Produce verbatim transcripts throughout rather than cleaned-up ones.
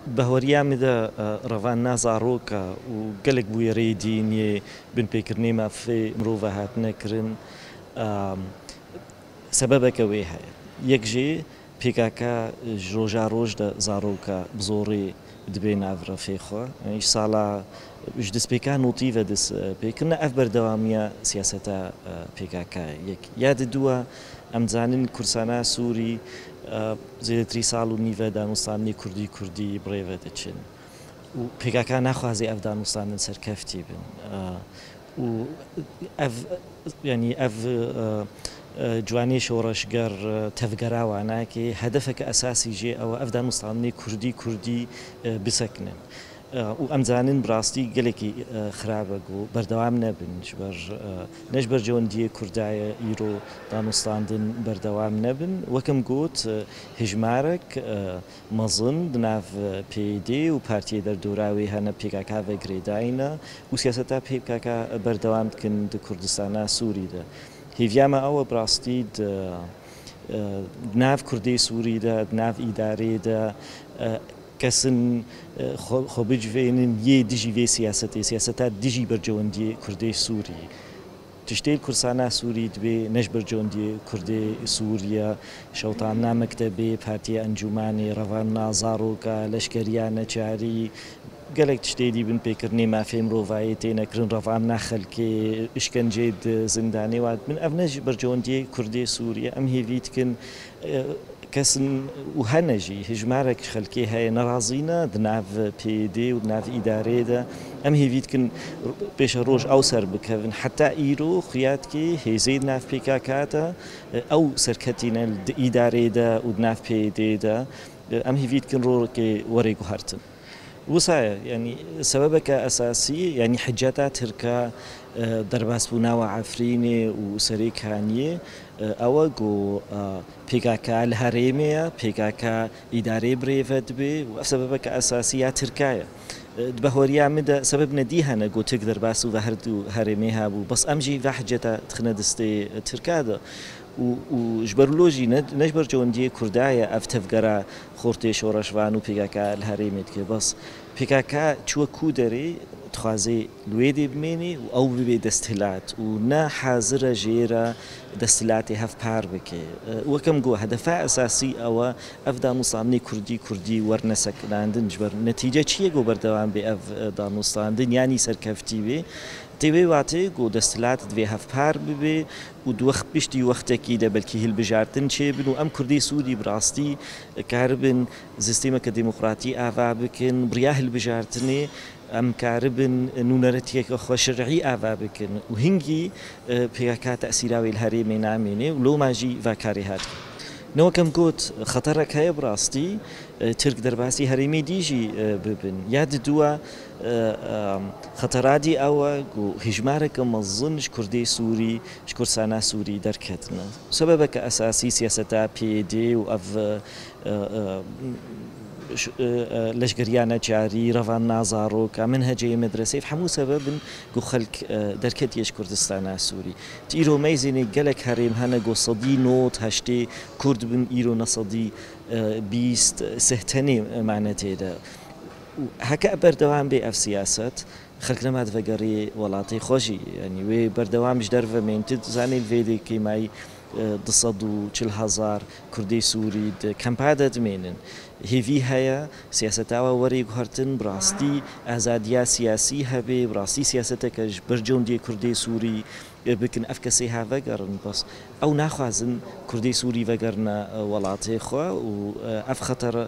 Bahweriya min de, e, revandina zaroka û gelek bûyerê dîn yê binpêkirinê mafê mirova hatine kirin, e, sebebeke wê heye. Yek jê P K K ji roja roj de zaroka bi zorê dibe nav refê xwe. Ji sala, ji destpêka notî ve dest, e, pê kirine, ev berdewamiya siyaseta, e, P K K ye. Yek. Ya di dua, em dizanin Kurdistana Sûrî, e, zêdetirî sal û nîve danûstandinê Kurdî Kurdî bi rê ve diçin. Û P K K naxwaze ev danûstandin serkeftî bin. E, û ev, yanî ev, e, e, ciwanê şoreşger, e, tevgera wanakê, hedefeke esasî jê ew e, ev danûstandinê Kurdî Kurdî, e, bisekinin. E, û em zanin bi rastî gelekî, e, xirab e ku berdewam nebin, ji ber, e, ne ji ber cewendiyê Kurda ye îro danûstandin berdewam nebin. Wek em got, e, hejmarek, e, mezin di nav P Y D û partiyê derdora wê hene P K K ve girêdayî ne û siyaseta P K K berdewam dikin di Kurdistana Sûrî de. Hêviya me ew e bi rastî di, e, di nav Kurdê Sûrî de, di nav îdarê de, e, kesin, e, xwe, xwe bicivênin yê dijî vê siyasetê, siyaseta dijî bercewendiyê Kurdê Sûrî. Tiştê li Kurdistana Sûrî dibê ne ji ber cewendiyê Kurdê Sûriye, şewitandina mektebê, partiya encûmanê, revandina zaroka, leşkeriya neçarî, gelek tiştê dî binpêkirinê mafê mirovayê têne kirin, revandina xelkê, îşkenceyê di zindanê wa dibin. Ev ne ji ber cewendiyê Kurdê Sûriye. Em hêvî dikin, e, kesin û hene jî hejmarek ji xelkê heye nerazî ne di nav P Y D û di nav îdareyê de. Em hêvî dikin pêşeroj ew ser bikevin. Heta îro xuya dike hêzê di nav P K K de, ew serketî ne di îdareyê de û di nav P Y D de. Em hêvî dikin rokê were guhertin. Wisa ye, yanî sebebeke esasî, yanî hiceta Tirka, e, derbasbûna we Efrînê û Serê Kaniyê, e, ew e ku, e, P K K li herêmê ye, P K K îdarê bi rê ve dibe û ev sebebeke esasî ya Tirka ye. E, di bahweriya min de sebebine dî hene ku Tirk derbas û ve her du herêmê hebû. Bes em jî ve hiceta dixine destê Tirka de. Û, û ji ber wilo jî ne, ne ji ber cewendiyê Kurda ye ev tevgera xortê şoreşvan û P K K li herêmê dike. Bes P K K çi wekû derê dixwaze li wê dê bimênê û ew bibe desthilat û ne hazir e jê re desthilatê hevpar bike. E, wek em got, hedefa esasî ew e, ev danûstandinê Kurdî Kurdî werne sekinandin. Ji ber netîce çi ye ku berdewam bê ev, e, danûstandin, yanî serkeftî bê? Tê wê watê ku desthilat divê hevpar bibe û di wext, piştî wextekî de belkî hilbijartin çêbin û em Kurdê Sûrî bi rastî karibin sîstemeke demokratî ava bikin, bi riya hilbijartinê em karibin nûneretiyeke xwe şerî ava bikin û hingî, e, P K K tesîra wê li herêmê namêne û loma jî va karê hat. Ne wek em got, xeterek heye bi rastî, e, Tirk derbasî herêmê dî jî, e, bibin. Ya di dua, e, e, xetera dî ew e ku hejmareke mezin ji Kurdê Sûrî, ji Kurdistana Sûrî derketine. Sebebeke esasî siyaseta P Y D û ev, e, e, e, ş-, e, e, leşkeriya neçarî, revandina zaroka, menhecê medresê, ev hemû sebeb in ku xelk, e, derketiye ji Kurdistana Sûrî. Tu îro meyzênê gelek herêm hene ku sedî nod heştê Kurd bin, îro ne sedî, e, bîst sih tenê mane tê de. Û heke berdewam bê ev siyaset, xelk nema divegerê welatê xwe jî. Yanî wê berdewam ji derve mêntin, tu zanî li vê dê kêmayî, e, du sed û çil hezar Kurdê Sûrî di kempa de dimênin. Hêvî heye, siyaseta we werê guhertin, bi rastî azadiya siyasî hebe, bi rastî siyaseteke ji ber cewndiyê Kurdê Sûrî, e, bikin, ev kesê ha vegerin. Bes ew naxwazin Kurdê Sûrî vegerine, e, welatê xwe û, e, ev xeter, e,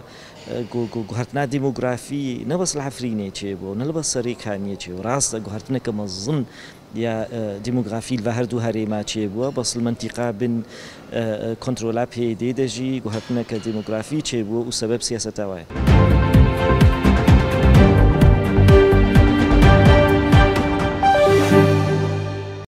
gu-, gu-, guhertina demografî ne bes li Efrînê çêbû, ne li bes Serê Kaniyê çêbû. Rast e, guhertineke mezin ya, e, demografî li ve her du herêma çêbû, bes li mentîqa bin, e, e, kontrola P Y D de jî guhertineke demografî çêbû û sebeb siyaseta we ye.